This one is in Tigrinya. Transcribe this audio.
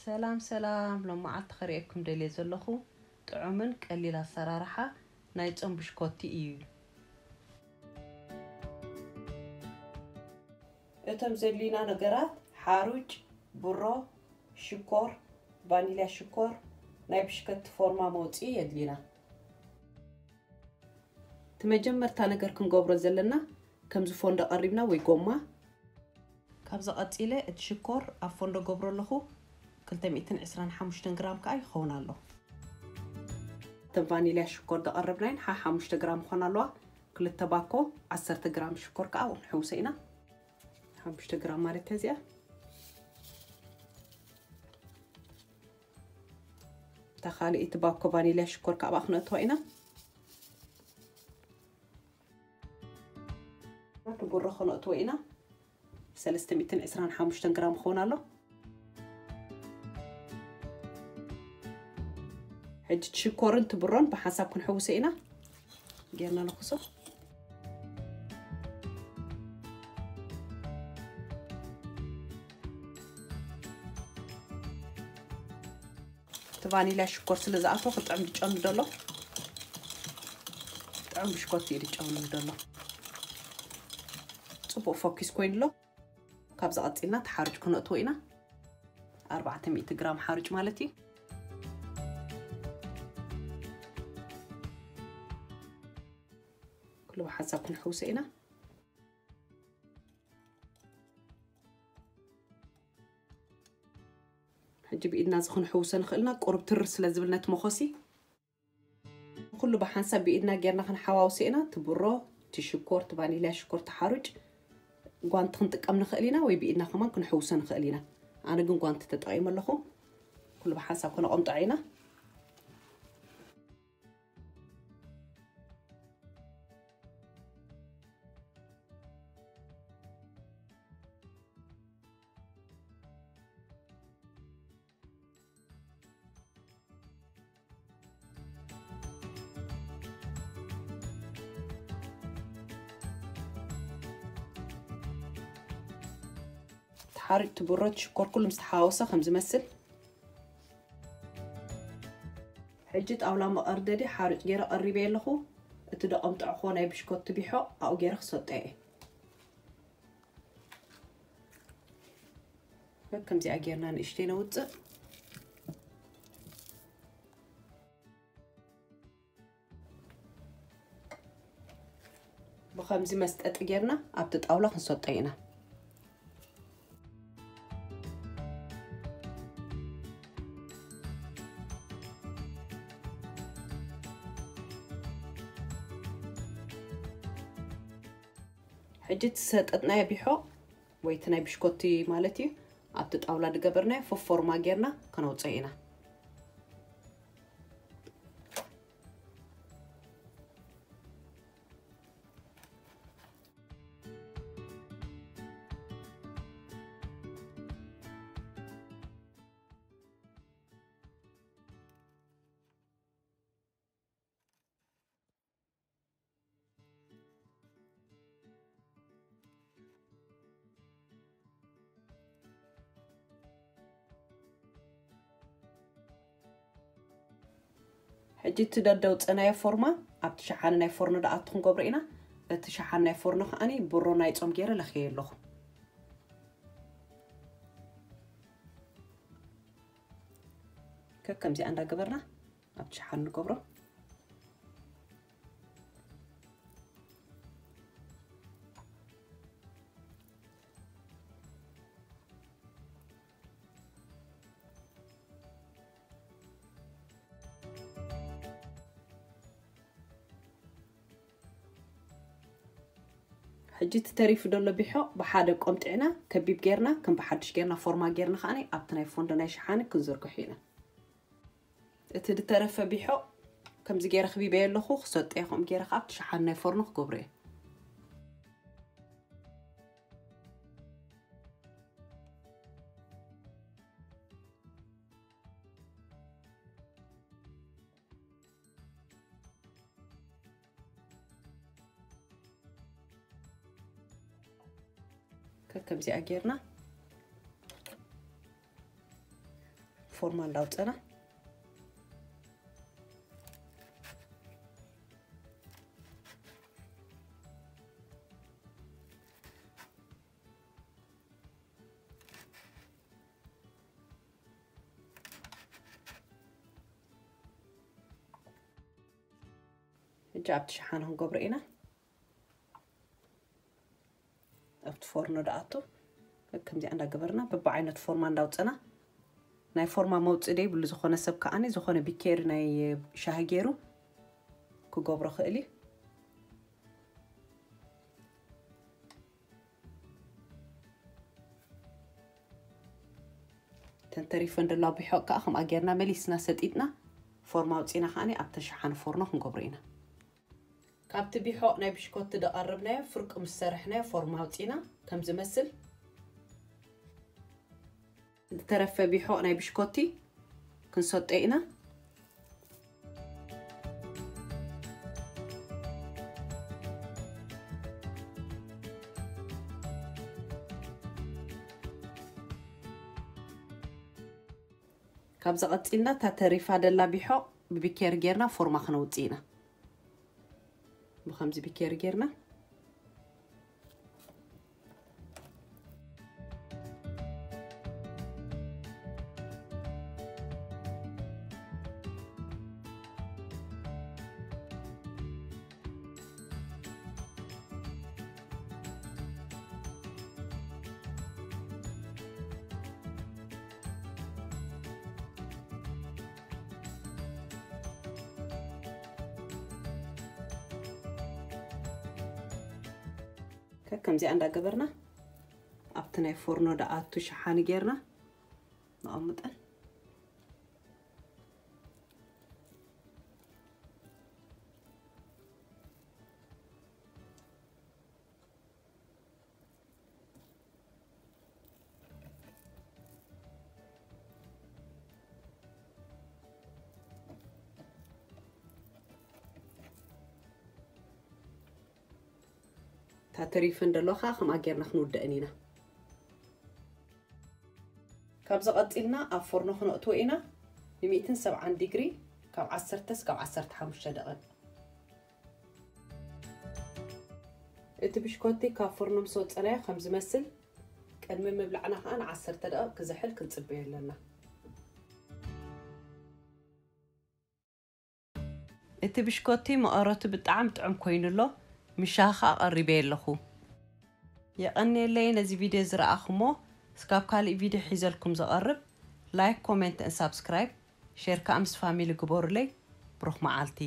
ሰላም ሰላም፣ ሎም መዓልቲ ከርእየኩም ደልየ ዘለኹ ጥዑምን ቀሊል ኣሰራርሓ ናይ ጾም ብሽኮቲ እዩ። እቶም ዘድልዩና ነገራት ሓሩጭ፣ ብሮ፣ ሽኮር፣ ቫኒልያ ሽኮር፣ ናይ ብሽከቲ ፎርማ መውፅኢ የድልዩና። እቲ መጀመርታ ነገር ክንገብሮ ዘለና ከምዚ ፎንዶ ቀሪብና ወይ ጎማ። ካብዚ ቀፂለ እቲ ሽኮር ኣብ ፎንዶ ገብሮ ኣለኹ። ክልተ ሚእትን ዕስራን ሓሙሽተን ግራም ከዓ ይኸውን ኣሎ። እተን ቫኒልያ ሽኮር ዘቐረብናየን ሓ ሓሙሽተ ግራም ይኾና ኣለዋ። ክልተ ባኮ ዓሰርተ ግራም ሽኮር ከዓ ኣብኡ ንሕውሰ ኢና። ሓሙሽተ ግራም ማለት እያ እዚኣ። እታ ካልኣይቲ ባኮ ቫኒልያ ሽኮር ከዓ ኣብኣ ክነእትዋ ኢና። እቲ ብሮ ክነእትዎ ኢና። ሰለስተ ሚእትን ዕስራን ሓሙሽተን ግራም ክኸውን ኣሎ። ሕጂ እቲ ሽኮርን እቲ ብሮን ብሓንሳብ ክንሕውሶ ኢና። ጌርና ንኹሶ። እቲ ቫኒላ ሽኮር ስለ ዝኣተወ ክጥዕም ዝጨኑ ዘሎ። ጥዑም ብሽኮቲ እዩ ዝጨኑ ዘሎ። ጽቡቕ ፎኪስ ኮይኑ ኣሎ። ካብዚ ቀጺልና እቲ ሓርጭ ክነእትዎ ኢና። ኣርባዕተ ሚእቲ ግራም ሓርጭ ማለት እዩ። ኩሉ ብሓንሳብ ክንሕውሶ ኢና። ሕጂ ብኢድና እዚ ክንሕውሶ ንኽእልና ቁሩብ ትር ስለ ዝብል ነቲ መኾሲ ኩሉ ብሓንሳብ ብኢድና ጌርና ክንሓዋውሶ ኢና። እቲ ብሮ፣ እቲ ሽኮር፣ እቲ ቫኒልያ ሽኮር፣ እቲ ሓሩጭ ጓንቲ ክንጥቀም ንኽእል ኢና ወይ ብኢድና ከማን ክንሕውሶ ንኽእል ኢና። ኣነ ግን ጓንቲ ተጠቒመ ኣለኹ። ኩሉ ብሓንሳብ ከነቐምጦ ኢና። እቲ ሓርጭ፣ እቲ ብሮ፣ እቲ ሽኮር ኩሉ ምስ ተሓዋወሰ ከም ዝመስል። ሕጂ ጣውላ መቐርደዲ ሓርጭ ገይረ ቀሪበ ኣለኹ። እቲ ደቐምጠዕኮ ናይ ብሽኮቲ ቢሖ ኣብኡ ገይረ ክሰጦ እየ። ከምዚኣ ጌርና ንእሽተይ ነውፅእ። ብኸምዚ መስጠጢ ጌርና ኣብቲ ጣውላ ክንሰጦ ኢና። ሕጂ እቲ ዝሰጠጥናዮ ቢሖ ወይ እቲ ናይ ብሽኮቲ ማለት እዩ፣ ኣብቲ ጣውላ ዝገበርናዮ ፎፎርማ ጌርና ከነውፅኦ ኢና። ሕጂ እቲ ደደውፀናዮ ፎርማ ኣብቲ ሸሓኒ ናይ ፎርኖ ደኣቱ ክንገብሮ ኢና። እቲ ሸሓኒ ናይ ፎርኖ ከዓኒ ብሮ ናይ ጾም ገይረ ለኽየ ኣለኹ። ከከምዚኣ እንዳገበርና ኣብቲ ሸሓኒ ንገብሮ። ሕጂ እቲ ተሪፉ ዘሎ ቢሖ ብሓደ ቆምጢዕና ከቢብ ጌርና ከም ብሓድሽ ጌርና ፎርማ ጌርና ከዓኒ ኣብቲ ናይ ፎንዶ ናይ ሸሓኒ ክንዝርግሑ ኢና። እቲ ዝተረፈ ቢሖ ከምዚ ገይረ ክቢበዮ ኣለኹ፣ ክሰጥዮ ከምኡ ገይረ ከዓ ኣብቲ ሸሓኒ ናይ ፎርኖ ክገብሮ እየ። ከከምዚኣ ጌርና ፎርማ እንዳውፀና ሕጂ ኣብቲ ሸሓነ ክንገብሮ ኢና። ኣብቲ ፎርኖ ደኣቱ ከምዚኣ እንዳገበርና በብዓይነት ፎርማ እንዳውፀና፣ ናይ ፎርማ መውፅእ ደይብሉ። ዝኾነ ሰብ ከዓኒ ዝኾነ ቢኬሪ ናይ ሻሂ ገይሩ ክገብሮ ክእል እዩ። ተንተሪፈን ደሎ ቢሖቅ ከዓ ከምኣ ጌርና መሊስና ሰጢጥና ፎርማ ኣውፂና ከዓኒ ኣብተን ሸሓነ ፎርኖ ክንገብሮ ኢና። ካብቲ ቢሖቕ ናይ ብሽኮቲ ደቐርብናዮ ፍርቂ ምስ ሰረሕናዮ ፎርማ ኣውፂና ከም ዝመስል፣ ዝተረፈ ቢሖቕ ናይ ብሽኮቲ ክንሰጦ ኢና። ካብዚ ቀፂልና እታ ተሪፋ ደላ ቢሖቕ ብቢኬር ጌርና ፎርማ ክነውፅእ ኢና። ብኸምዚ ቢኬር ጌርና ከከምዚኣ እንዳገበርና ኣብቲ ናይ ፎርኖ ደኣቱ ሸሓኒ ጌርና ነቐምጠን። እታ ተሪፈን ደሎ ኸዓ ከምኣ ጌርና ክንውደአን ኢና። ካብዚ ቀፂልና ኣብ ፎርኖ ክነእትዎ ኢና። ን ሚእትን ሰብዓን ዲግሪ ካብ ዓሰርተ እስካብ ዓሰርተ ሓሙሽተ ደቂቕ። እቲ ብሽኮቲ ካብ ፎርኖ ምስ ወፀናዮ ከም ዝመስል፣ ቅድሚ ምብላዕና ከዓ ን ዓሰርተ ደቂቕ ክዝሕል ክንፅበዮ ኣለና። እቲ ብሽኮቲ መቐረቱ ብጣዕሚ ጥዑም ኮይኑ ኣሎ። ምሻ ከዓ ቀሪበ ኣለኹ። የቐንየለይ ነዚ ቪድዮ ዝረኣኹሞ። እስካብ ካልእ ቪድዮ ሒዘልኩም ዝቐርብ፣ ላይክ፣ ኮሜንት፣ ሳብስክራይብ፣ ሼር ከዓ ምስ ፋሚሊ ግበሩለይ። ብሩኽ መዓልቲ።